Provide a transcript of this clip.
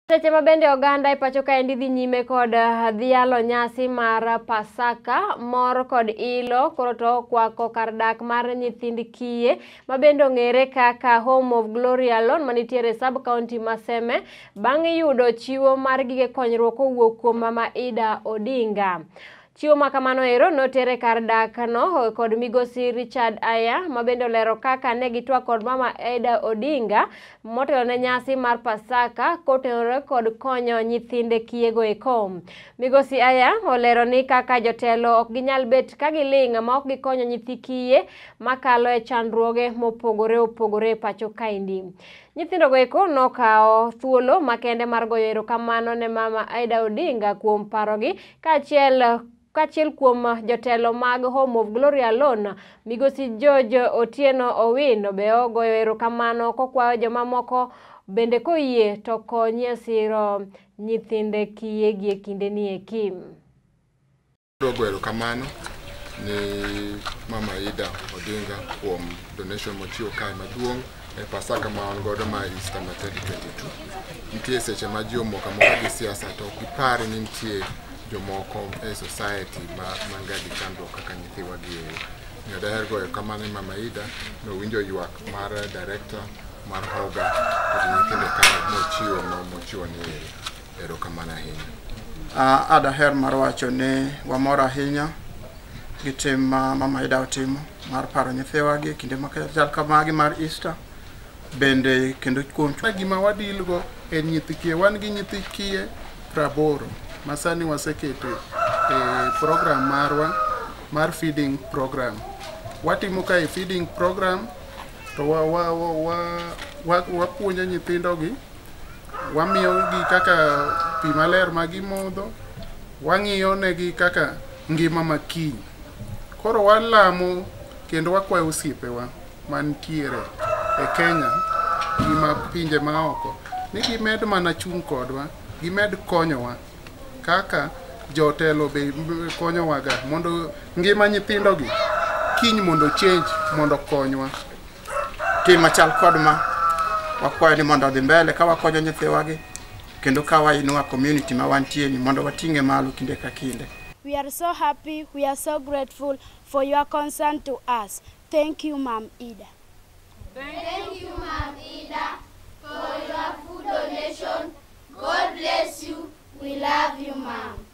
Seche ma bende oganda e pacho kaendi dhi nyime kod dhialo nyasi mar Pasaka, mor kod ilo koro to okwako kar dak mar nyithind kiye ma bende ong'ere kaka Home of Glory Alone manitiere sub county ma Seme bang' yudo chiwo mar gige konyruok kowuok kuom Mama Ida Odinga. Chiwo ma kamano ero notere kar dak no kod migosi Richard Aya ma bende olero kaka ne gitwak kod Mama Ida Odinga motelo ne nyasi mar Pasaka kotenore kod konyo nyithinde kiego e kom. Migosi Aya olero ni kaka jotelo ok ginyal bet ka giling' ma ok gikonyo nyithi kiye makalo e chandruoge mopogore opogore e pacho kaendi. Nyithindogo eko nokawo thuolo makende mar goyo erokamano ne Mama Ida Odinga kuom parogi kaachiel kuom jotelo mag Home of Glory Alone, migosi George Otieno Owino be ogoyo erokamano kokwayo jomamoko bende koyie to konyie siro nyithinde kiye gi e kinde ni eki. Adwa goyo erokamano ni Mama Ida Odinga kuom donation mochiwo kae maduong' e Pasaka ma wan godo ma Easter ma 2022. Nitie seche ma ji omoko amoka gi siasa to ok gipar ni nitie jomoko e society ma manga gi chandruok kaka nyithiwa gi eri. Omiyo daher goyo erokamano ni Mama Ida nowinjo ywak mar director mar Hoga kod nyithindo kae mochiwo mochiwo ni eri. Erokamano ahinya. Adaher mar wacho ni wamor ahinya gi tim ma Mama Ida otimo mar paro nyithiwa gi e kinde machal kamagi mar Easter bende kendo kuom Gima wadilgo en nyithi kiye. Wan gi nyithi kiye 80 ma sani waseketo e program marwa mar feeding program. Watimo kae feeding program to wapuonjo nyithindogi, wamiyogi kaka pi maler ma gimodho, wang'iyo negi kaka ngima ma kiny. Koro walamo kendo wakwayo osiepewa mantiere e Kenya gi ma pinje maoko ni gimed mana chung' kodwa, gimed konyowa kaka jotelo be konyowaga mondo ngima nyithindogi kiny mondo change mondo okonywa. Tim machal kod ma wakwayo ni mondo odhi mbele ka wakonyo nyithiwa gi kendo ka wainua community ma wantie ni mondo wating'e malo kinde ka kinde. We are so happy, we are so grateful for your concern to us. Thank you, Ma'am Ida. Thank you, Ma'am Ida, for your food donation. God bless you. We love you, Ma'am.